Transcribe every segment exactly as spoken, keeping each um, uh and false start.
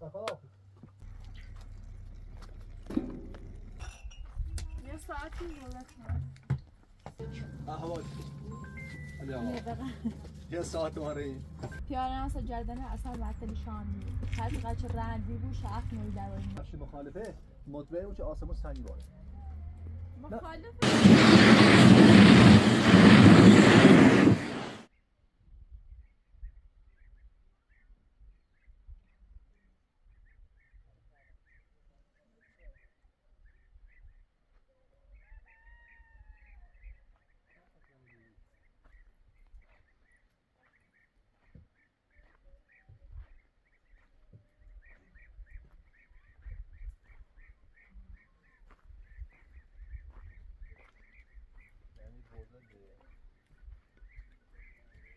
Ya saati wala saati. Ahoj. Hadi Allah. Ya saati wari. پیاله نسه جردنه اصلا وقت نشان می‌ده. هر چقدر چه رنگی بو، شاخ می‌دوه. ماشین مخالفه، مطمئن بو که آسمون سنگ باره. مخالفه. یعنی بوده ده.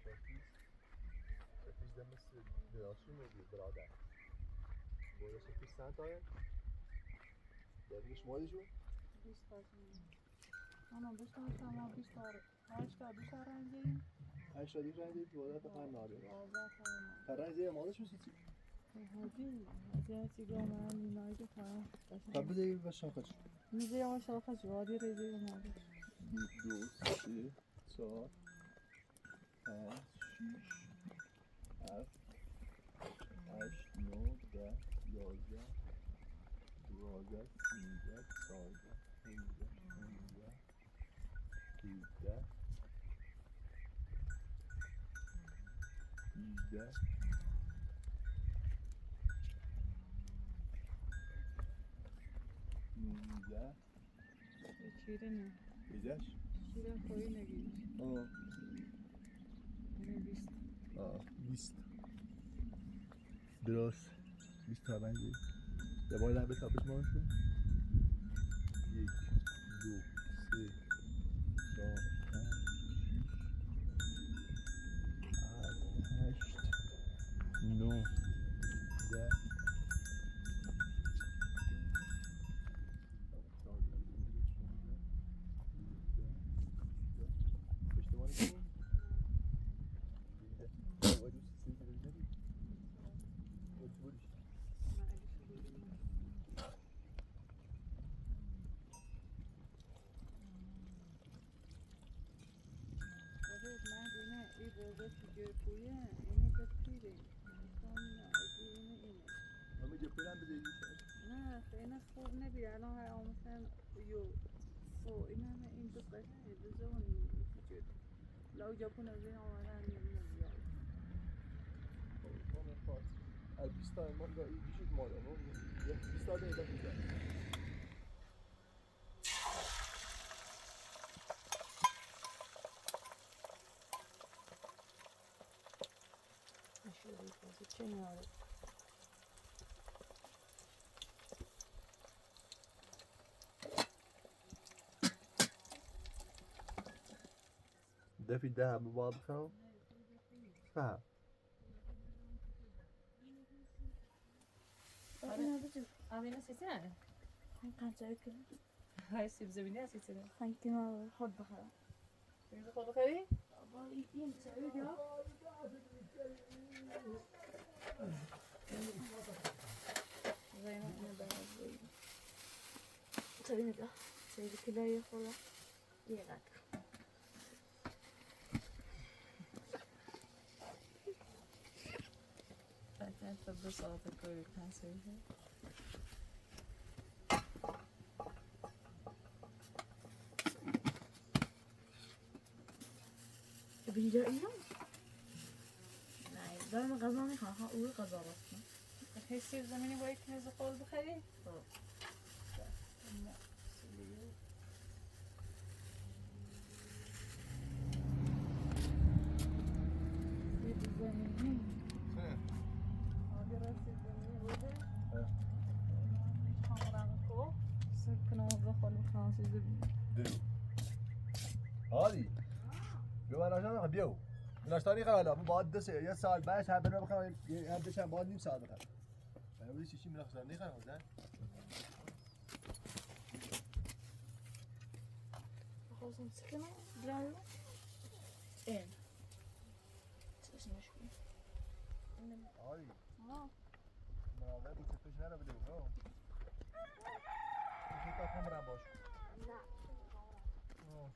Sekiz. Sekiz de mısır. Biraz şu mu diyor birader? Böyle sekiz sen tane. Devriş mi oldu şu? بیست تا. آنا بیست تا، شما بیست تا. هشت تا بیست تا رنگ داریم. هشت تا بیست رنگ داریم، دوازده تا پنج ناریم. دوازده تا پنج. تا رنگ داریم، مالش می‌سی چی؟ هادی، هادی، هادی، گام هم اینایی که فقط. تا بده یه بشاخش. می‌زه یه بشاخش، هادی ریزه یه مالش. یک، دو، سه، چهار، پنج، شیش، هفت، هشت، نه، ده، یازده، دوازده، سیزده، چهارده، پونزده، شونزده، هفده، هیجده، نوزده. شیرینه. بیجاش؟ شیرین خوری نگی. آه. یعنی بیست. آه، بیست. درست. بیست تا رنگی. یه بار در بسا بشمارشون. یک، دو، سه، چهار، پنج، شیش، هفت، هشت، نه، ده. ببین، من دینه ای بزرگ که گرکویه، اینه که پیره. مثلاً اگه اینه، اینه. همه جا پیرن بده یه سر. نه، خیلی خوب نبی. الان های آموزن یو فو. این همه این دو قشنگه. بزرگ نیست. لو جا کنه زین آمدن نمیاد. بیست تا من دا این بیشید ماله. بیست تا ده. ده في دهب ببعض خاو. فهم. آره. آبی نه سیسه نه؟ خان کان چای کنه. های سیب زمینی هست سیسه نه؟ خان کنه خود بخره. سیب خود بخری؟ بابا، این، این چای بیا. زینب اینه ببر. چای اینه بیا. چای کیلویی خوره. یه قطره. فقط تا دو ساعت کاری کنسل شد. بینجا اینه؟ نه، دارم غذا می‌خوام، ها، او غذا راست. هی سیب زمینی با یک میز خال بخری؟ خب. سیب زمینی. ها. آگه را سیب زمینی بوده. ها. چند رنگ کو؟ سیب کنار خالی فرانسیزی. درو. هادی. بیا، من آجام بیاو. ناشتانی خاله، بعد دو سه، یه ساعت بعد هم برم بخرم، یه، یه دو چند، بعد نیم ساعت بخرم. من بودی چی، چی می‌رم خزن، نخرم خزن. خواستم چی کنم؟ برم. این. چی اسمش بود؟ آی. آه. من آقای Nada, video, no. Você tá com a câmera abaixo. Não. Não.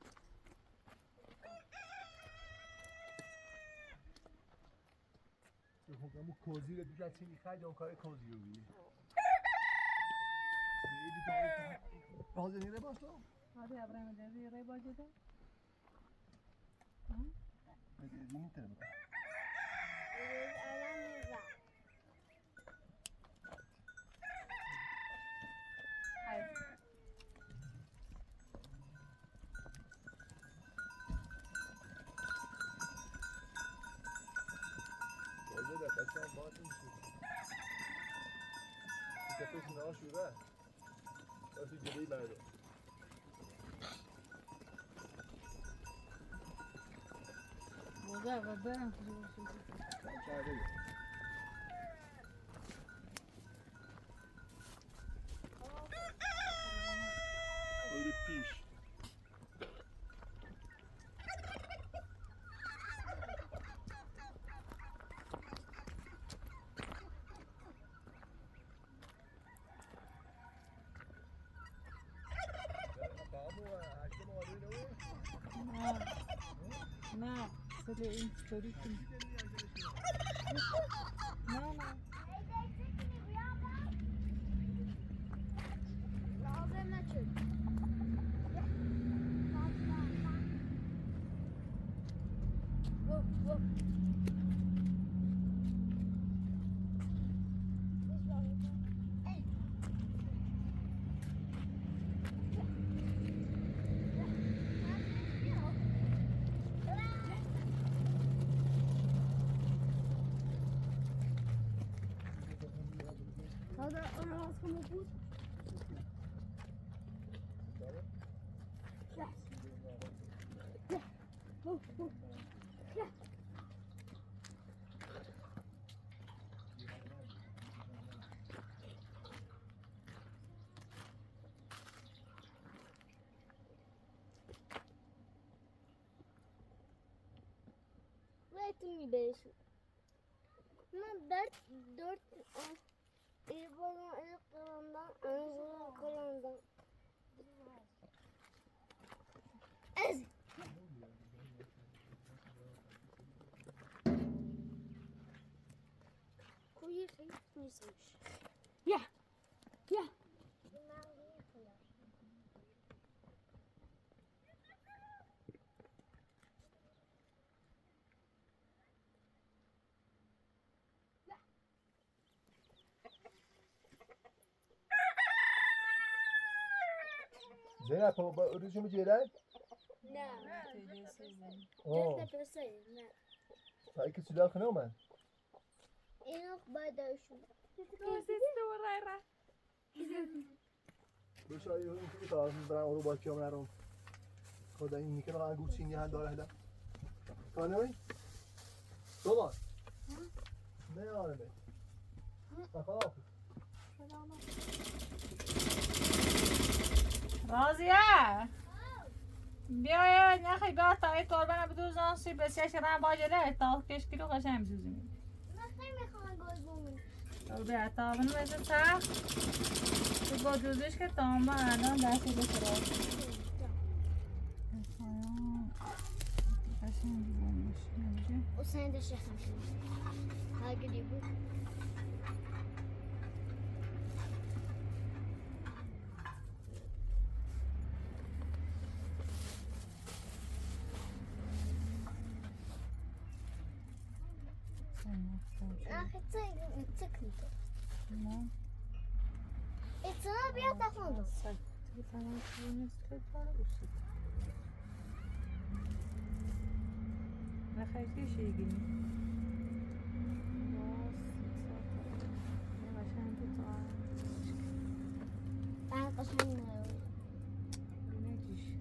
Kozi de bir şey, hadi o kadar kozi yok. Roza, nereye bastın? Hadi, abre, nereye bastın? Hı? Hadi, yeni tarafa. Ele piche. Não, não, se le introduce. Não, não. Hadi, onu az como bu. Wait me, beijo. Não, dört, dört, İbo'nun ilk yılından, en zor yılından. Ez. Kuyu kayıp mı izlemiş? Ya. Ya. Zeynep, o, ba, ödüsü mü Ceylan? Ne? Oo. Dört de pesa, ne? Ay, ki silah kınıyor mu? Yok, bayda üşüm. Dosis de oraya. Bes ay, yu, yu, yu, yu, yu, yu, yu, yu, yu, yu, Koda in nikir ha gut sin yahan dora hada. Kanı mı? Tamam. Ne yani be? Bakalım. Raziye. Bia ya, ne xi bia ta e torba na bidu zan si bes ya şiran bajele ta keş kilo kaşan bizim. Nasıl mı kan gol bu? Tabii, tabii, mesela sen bu gözlük ki tamam, adam dersi de sıra. O seni de şey yapmış. Ha, gidiyor bu. Ach, jetzt zeig, zeig nicht. No. Jetzt soll ich das machen. Sa, tu fai una stretta così. La fai così, quindi. Basta, ne facciamo tutto. Ah, cosa ne? Bene, dici.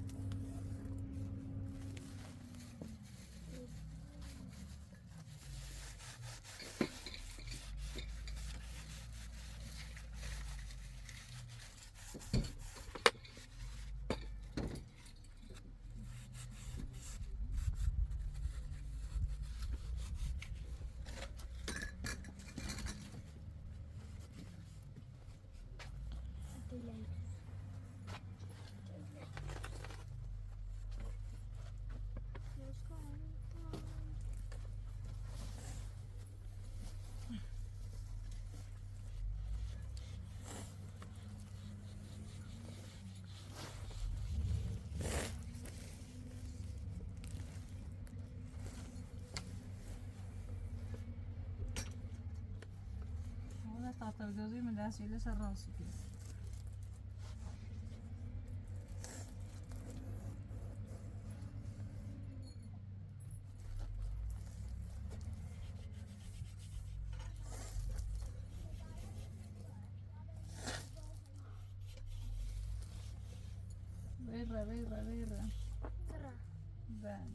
Tɔrgɔzɩ mɛ dasi lɛ sɛ rɔsɩ kɛ. Vera, vera, vera. Vera. Ben.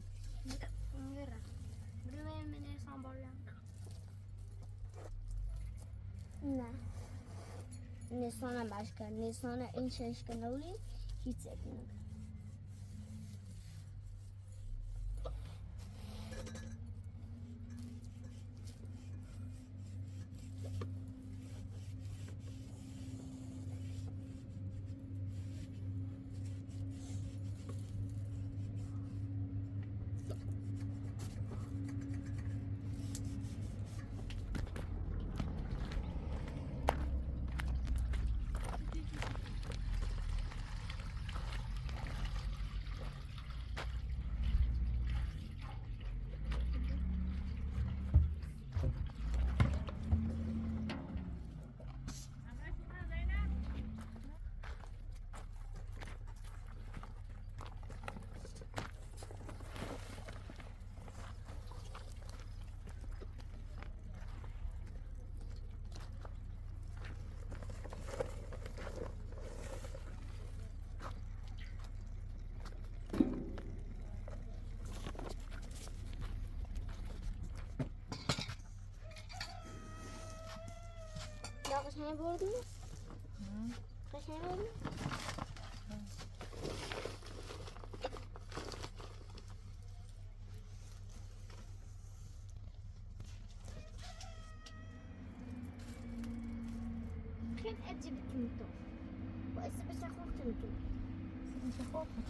Vera. Primero me ne sambola. Na. Ne sona başka, ne sona inşaşka noli, hiç etmem. Ya, kaç tane vurdun? Hı? Kaç tane vurdun? Kén edzib tümtüm. Bu esi bir şey korktum. Sen şey korktum.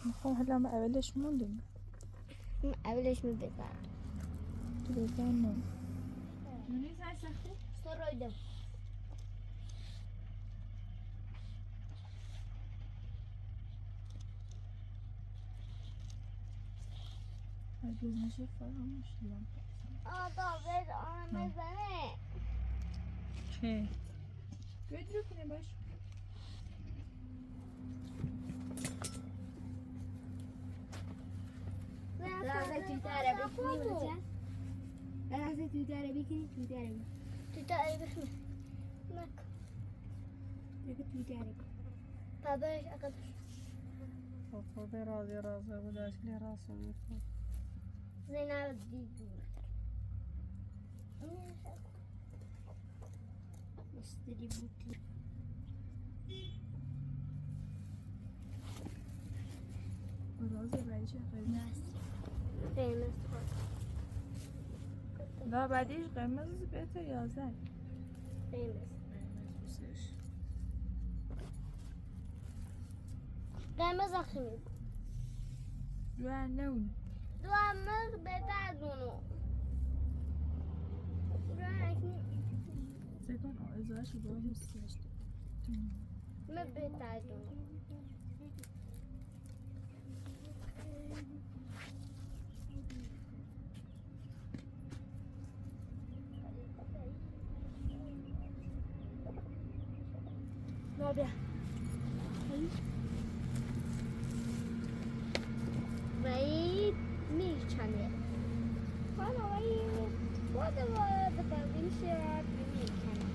Muxu hila ma eveleş mundum. Hı, eveleş mi beza? Beza mı? Nuni sen sakti? Soroydum. Ay, gözüne şey falan olmuş lan. Aa, da ver, ana, ver bana. Şey. Götürüp ne baş? Raza tüyte araba kini bırakacağız. Raza tüyte araba kini, tüyte araba. Tüyte araba kini. Bak. Peki tüyte araba. Baba, akıllı. Baba, raza, raza, bu da aşkı raza. Zeynep, di dur. Mısteri buti. Roza, bence kırmızı. Kırmızı. Daha bence kırmızı bete yazar. Kırmızı. Kırmızı bu ses. Dua mı zaxim? Dua ne un? Dua mı beta dunu? Dua ne? Sekon o ezaş dua mı ses? Mı beta dunu? Nobia. Vai mi channel. Fala aí, what about the Valencia Premier Channel?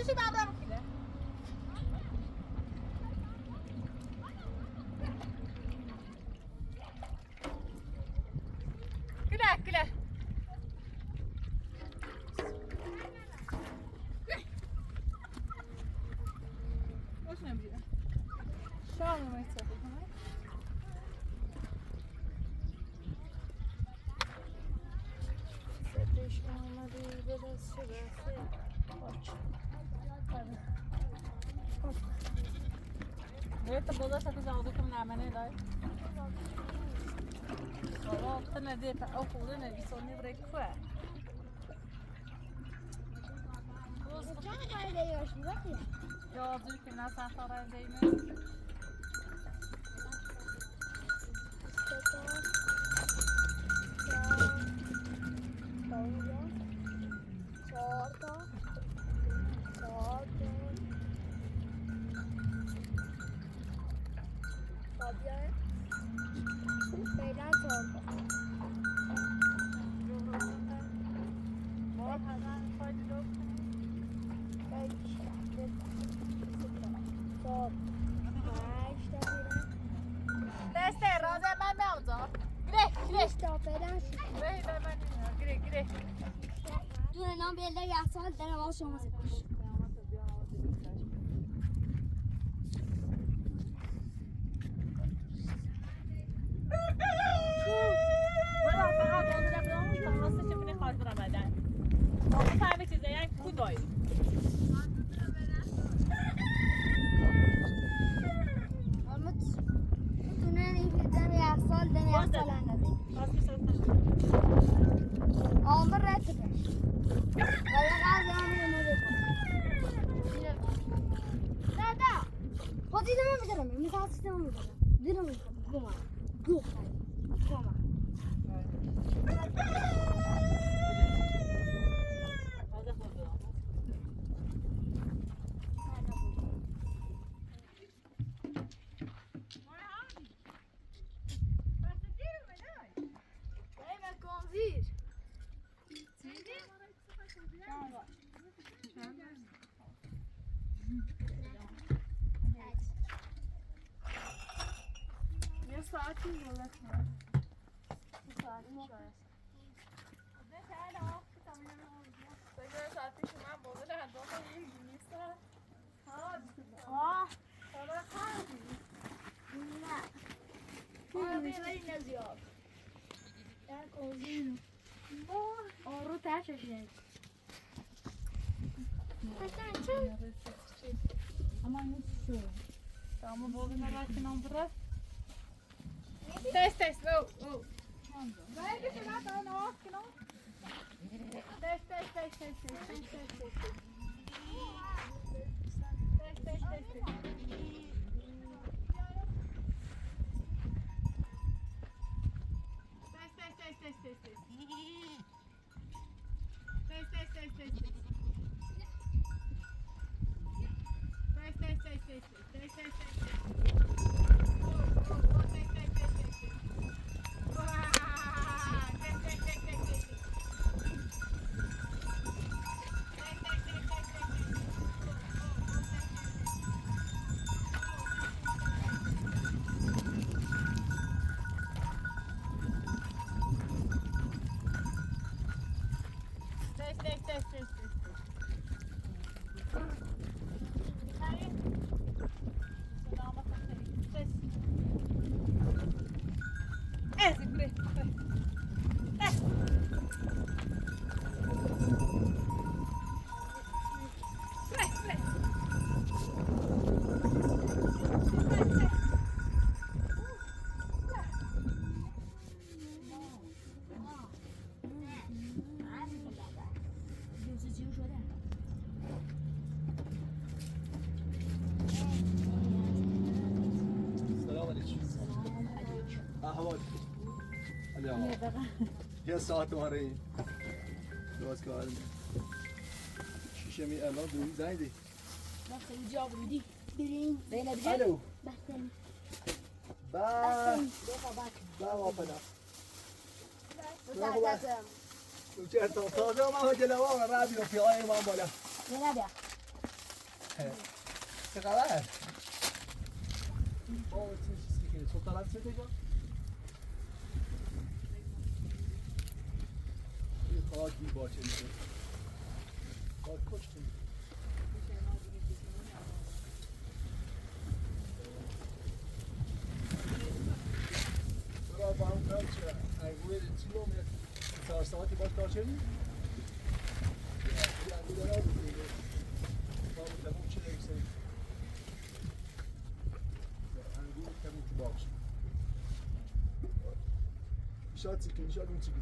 Kíla, kíla. Eita, bola essa que já ouviu como na manera. Só tem a dieta, o puro, né? Isso nem break. Yolculuk nasıl sonra zeynep. Sorta. Sorta. Tabii. Beyler sordu. Sor. Ha, işte böyle. Neyse, Roza, ben ne oldu? Gire, gire. İşte o beyler. Gire, gire, gire. Dur, lan bir elde yatsan, dene olsun. Wala, faqat onlara bir olmuş, olması için bile kaldıra beden. Onu kaybedeceğiz, yani kudoy. Umut, bu tünen iyi bir deme yapsan, deme yapsan anladım. Basmış olsun. Almır. Dada, hadi deme bir deme. Misal sistemi bir deme. Bir deme. Come on. Go. Come on. Ne saatin yola? Bu saatin şurası. Saatin şuma boldu da, dolu. Aa, aa. Ora bem lá em Nova York. É, convinho. Oro tá, gente. Ama nasıl? Tamam, boldu da, bak, não bırak. Test, test, go, go. Vai que você vai dar na óculos. Test, test, test. Test, test, test, test. Test, test, test, test. Test, test, test, test, test. Test, test, test, test, test. Test, test, test, test, test. Go, go, go, test, test, test, test, test. Go, ah, test, test, test, test, test, test. Test, test, test, test, test, test. Go, go, go, test, test, test, test, test. Test, test, test, test, test, test. Test. Ese, pre, pre. Test. Pre, pre. Pre, pre. Selam aleyküm. Ahval. Hadi ama. Ya saat var iyi. Biraz kaldı. Şişemi ama bu güzeldi. Bak, sen cevabı dedi. Birin. Zeynep. Alo. Bak sen. Ba. Ba wa pada. Tazə ma hojə la wa radio fi ay ma bola. Yena da. C'est grave. Bon, c'est, c'est, c'est, son talent, c'est déjà. Il faut qu'il botte une chose. Bon, coach, برافو، عم كاتشا. هاي وين تسلم يا ساعة، ساعة تبغى تكاتشني؟ يا، يا، يا، يا. برافو، تمام، شو ده يسوي؟ يا، هاي وين تمام تبغى؟ مش هاتسكي، مش هاتسكي.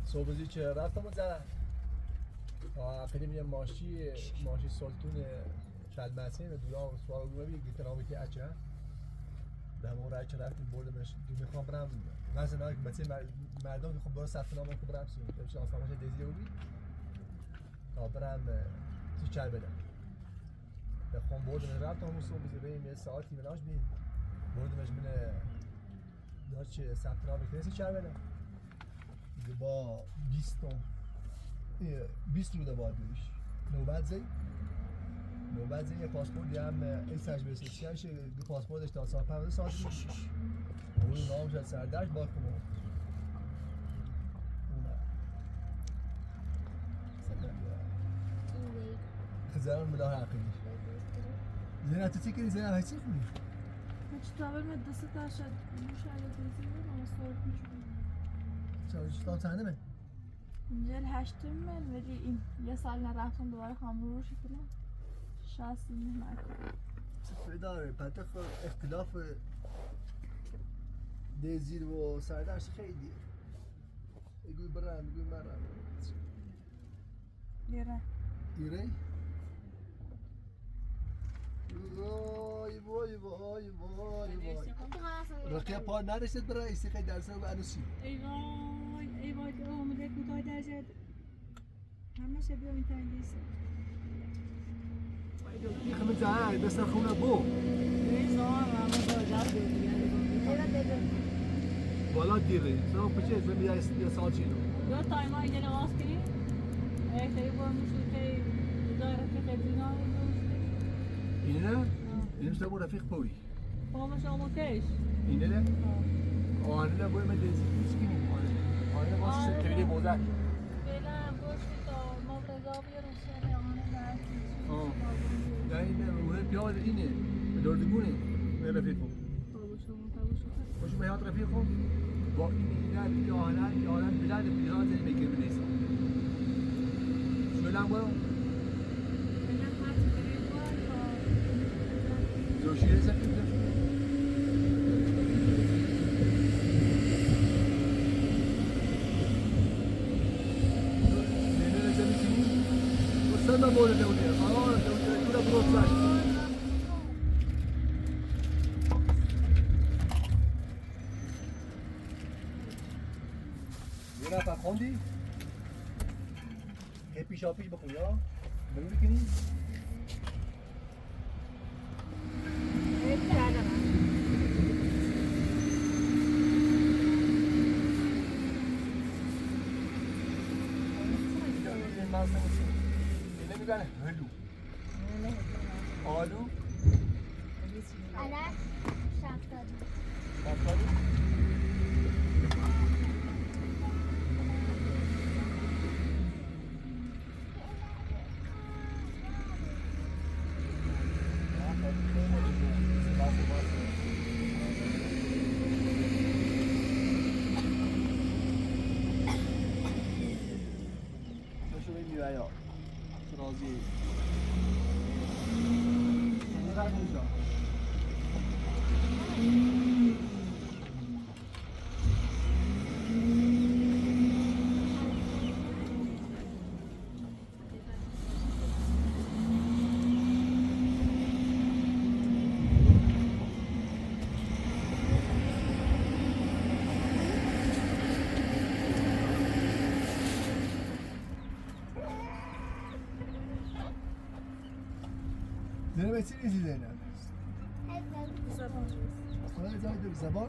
صبح زود رفتم اونجا. آه، خیلی می‌گم ماشی، ماشی سلطون شلمسه و دوران سوار رو بی گیتار آویتی اچه. به همون راه چه رفتیم بردمش. دو می‌خوام برم. مثلاً بچه مر-، مردم که خب برو ثبت نام که برم سیم. بشه آسامش دزی رو بی. تا برم، اه، سی چای بدم. به خون بردمش رفت، همون صبح بزه بریم یه ساعتی بلاش بیم. بردمش من، اه، داشت چه ثبت نام بکنه، سی چای بدم. دیگه با بیست تومن، اه، بیست روده باید بریش. نوبت زی. نوبت زی یه پاسپورت یه هم، اه، ایسش بسه. سیاش یه پاسپورتش تا ساعت پنج ساعت. اون نام شد سردشت با خونه. اونه. خزران ملاح عقیدی. زینب، تو چی کنی؟ زینب، هیچی خونی؟ هیچ، تا اول من دست تا شد، مشاهده کنی، من صورت می‌شم. چرا، چطور تنه من؟ اینجا هشتم من، ولی این یه سال نرفتم، دوباره خواهم روش کنم. شانسی نکنم. چه فایده داره؟ پتخ اختلاف دزیر و سردشت خیلی. ایگوی برم، ایگوی مرم. ایره. ایره؟ وای، وای، وای، وای، وای. رقیه پا نرسید برای ایستی خیلی درسه و انوسی. ای وای، ای وای، که عمر کوتاه در جد. همه شب بیام این تنگیسه. یه خمه جا دست خونه بو. والا دیره. سلام پچه زمین یا سال چینو. دو تایم ها اینجا نماز کنی. اگه تایی بار موشو که جای رفیق دینا. اینه؟ اینه شتا بو رفیق پوی. بابا شما کیش؟ اینه نه؟ آه. آه، نه بوی من دیزی. آه، نه باز تبیلی بوزه. فعلاً گوش تا ما برزا بیارم. آه. یا اینه، اونه پیاده اینه. دردگونه. نه رفیقم. خوش به حیات رفیقم. با این، این، این، آهنگ، این آهنگ بلند، بلند زنی می‌گیری نیست. شما برو. زوشی هست. یه نفر خوندی؟ هی پیشا پیش بکن یا؟ بگو بکنی؟ آلو. آلو. شفتالو. شفتالو. زینب، چی ریزی زینب؟ زبان. خدا جای داری، زبان؟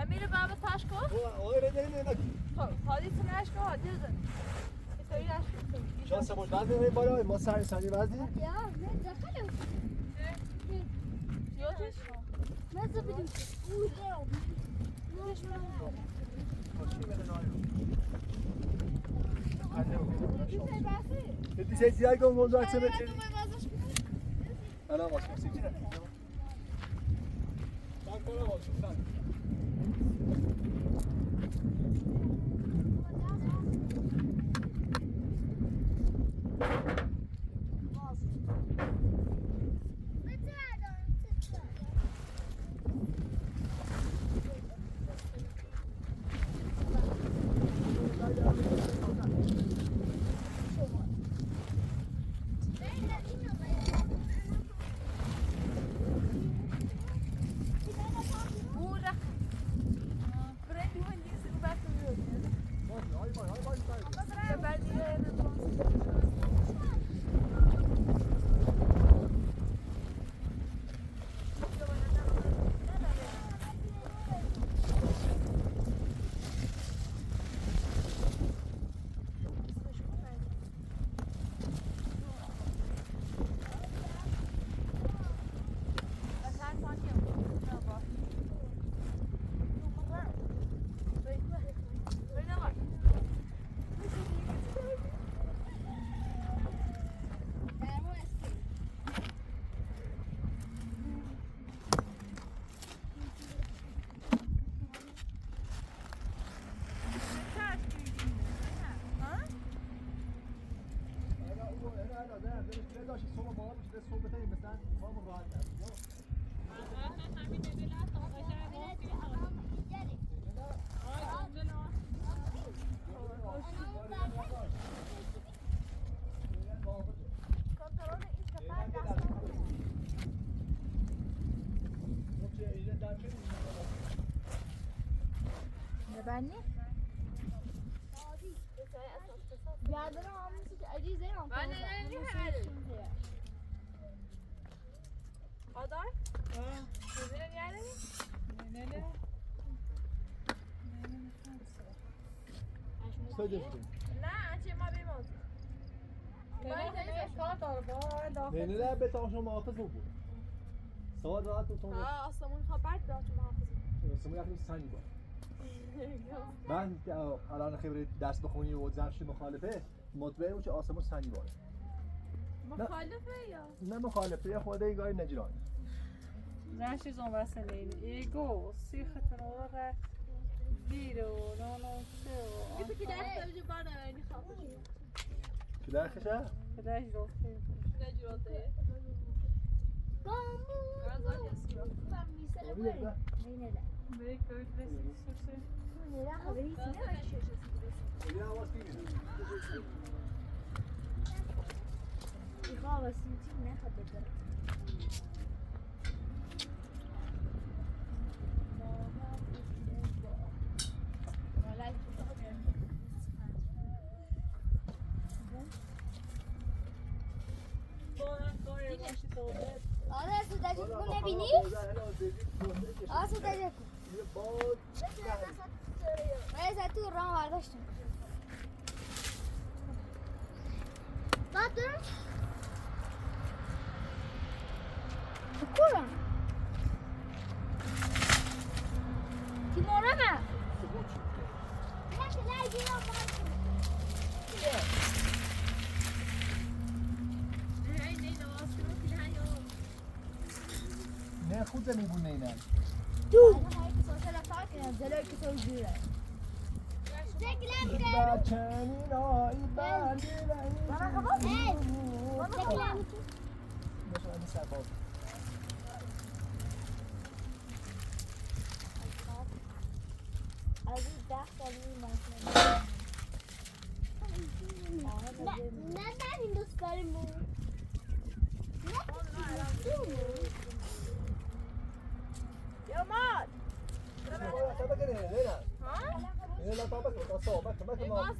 Amir, بابا تاش کو؟ خب، حالی تناش کو، حالی زن. شانس ما بعد می‌برم، ما سر سری وزی. Aday? Ha. Sözüne niye aradın? Nenene. Söyle. Ne? Açayım abi mi oldu? Nenene, ne kadar var? Nenene, be tavşan muhafız oldu. Saat rahat oturma. Ha, Aslam'ın haber de muhafız. Aslam'ın yakın sen gibi. Ben, e, alanı xibri ders bakımını o zaman şu muhalife. مطمئن باش آسمون سنگی باره. مخالفه یا؟ نه مخالفه، یه خورده گاهی نجران. زن شیزون واسه نینی. ایگو، سی خطر اوره. بیرو، نونو، سو. گفتی که در خارج بانه، اینی خاطر. که در خشه؟ که در جوته. که در جوته. بامو. غزال یسیو. بامو. آره، صدای جیب کو نبینی؟ آره، صدای جیب کو. من از تو راه برداشتم. بابا. بکن. تی مورمه. نه، خود زمین بو نه، نه. تو. نه، نه، این دوست داریم. نه، یا مات. ها؟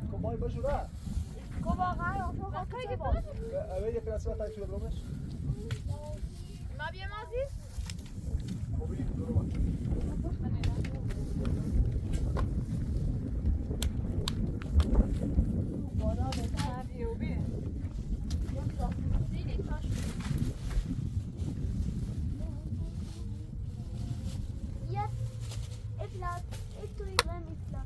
Comment il va, Judas ? Comment va ? On peut rentrer, c'est bon. Euh, avec les personnes, attends, tu veux le remettre ? Il m'a bien menti ? Yep. It's locked. It's three, let me lock.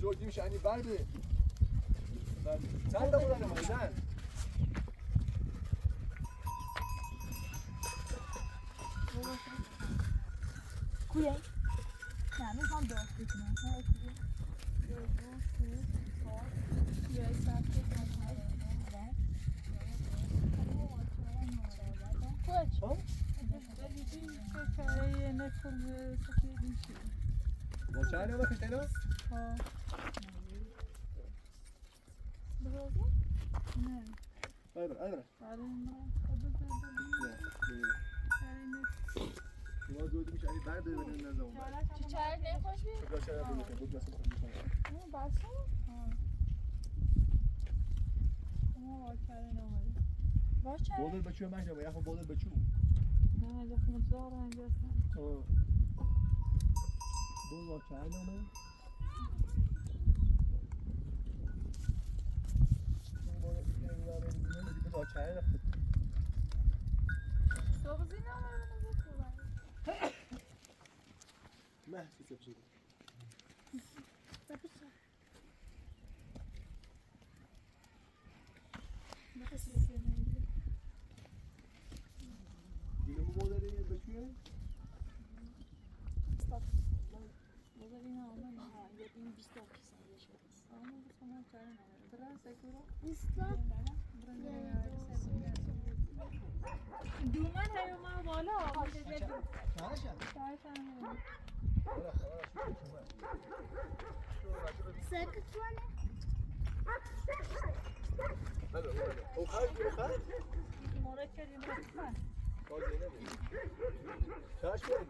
Zo, dimsi ani barbi. Zan da wala na zan. Kuye. Ho? Bo čaj nebe fitena? Ho. Bozor? Ne. Ay bra, ay bra. Çay ne hoş bir. Bodur bıçağı mı acaba? Ya bodur bıçağı. Ne acaba? Zor. Bodur bıçağı mı? Stop. Bozor, yine alma. Ha, yok, yine bir stop. Ama bu sana çağırın. Biraz sekuru. Isla. Duman hayo ma bola. Çağır, çağır. Çağır, çağır. Sakıt var ne? Mora çelim. Çağır, çağır.